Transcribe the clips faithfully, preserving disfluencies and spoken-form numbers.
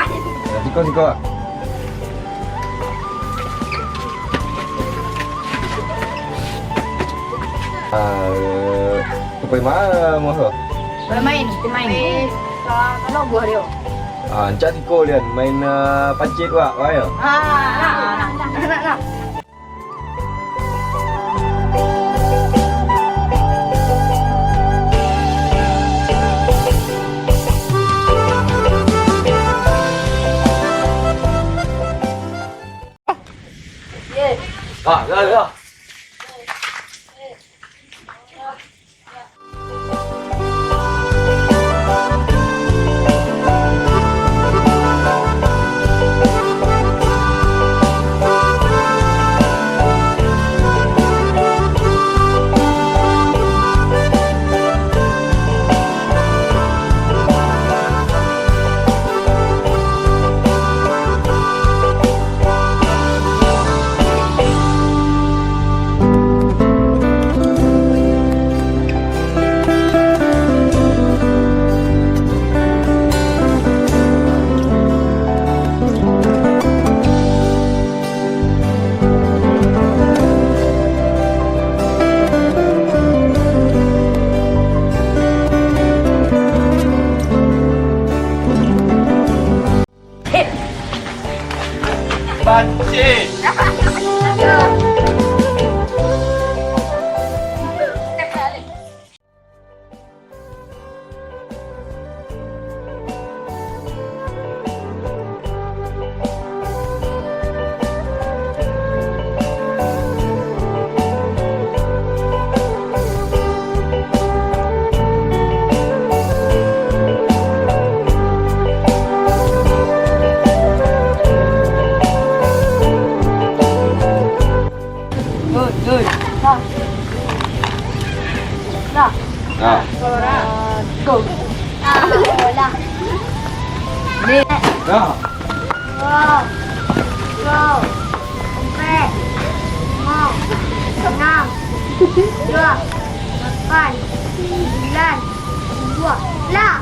Nah, siko, siko. Ah, kupai ma muah ko? Main, main. Eh, ka-, kalau buah dia. Ah, ancak siko lian main, ah, pancit wak, wak yo. Ah, nak, nak, nak, nak. Ah, dah, dah. Pancing. Oi, oi. Nah. Nah. Nah. Go. Nah. Ni. Nah. Dua. Tiga. Empat. Lima. Enam. Tujuh. Lapan. Sembilan. Dua. Lah.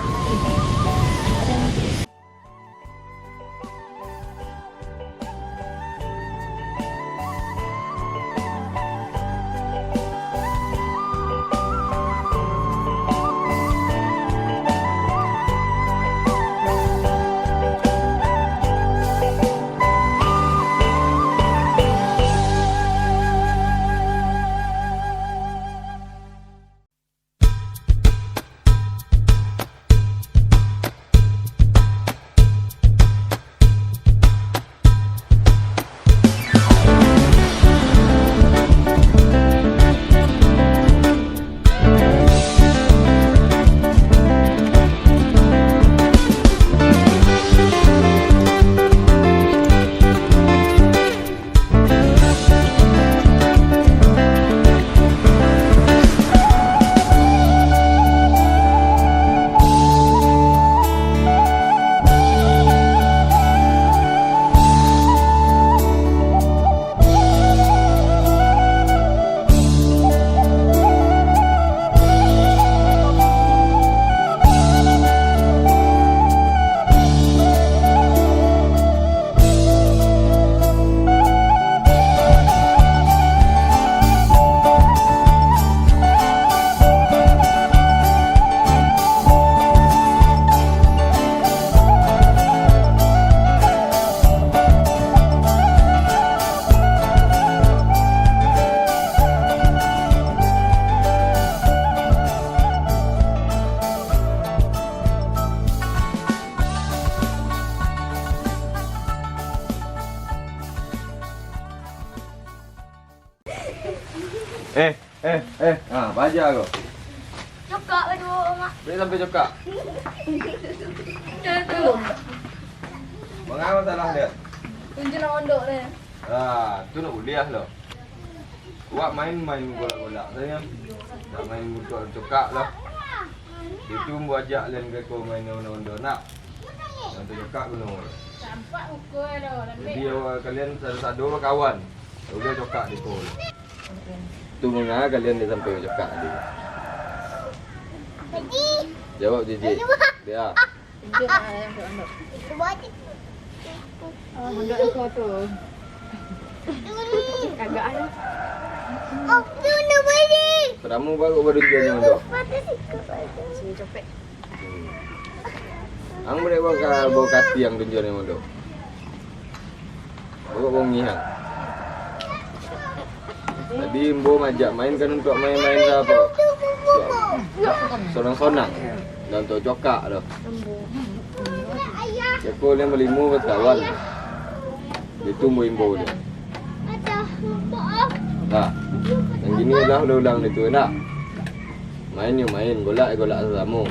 Eh, eh, eh. Ha, baja ko. Cokak baduo, Mak. Bia sampai cokak. Manga masalah dia? Tunjuak lah ondok dia. Ah, tu nak buliah lo. Awak main, main golak-golak sajo. Nak main mudah cokak lah. Itu buajak lain ke ko main ondok-ondok nak. Yang tu cokak gunung. Jadi awak kalian sado-sado bakawan. Udah cokak di ko. Tu manga kalian di sampai cokak tadi. Jawab, Jijik. Dia. Tunjuk lah yang buat mondok. Ah, mondok aku tu. Kagak ada. Aku nak balik. Pertama baru baru tunjuk yang mondok. Patah sikit. Sini copek. Hmm. Ang boleh bawa ka, bawa kati yang tunjuk yang mondok. Bawa bongi ang. Tadi Ambo majak main kan untuak main-main lah apo. Sonang-sonang. Dah untuak cokak tu. Cako ni balimo bakawan. Itu Ambo imbau dia. Nah, yang gini lah ulang-ulang itu nak. Main yo main, golak yo golak samo-samo.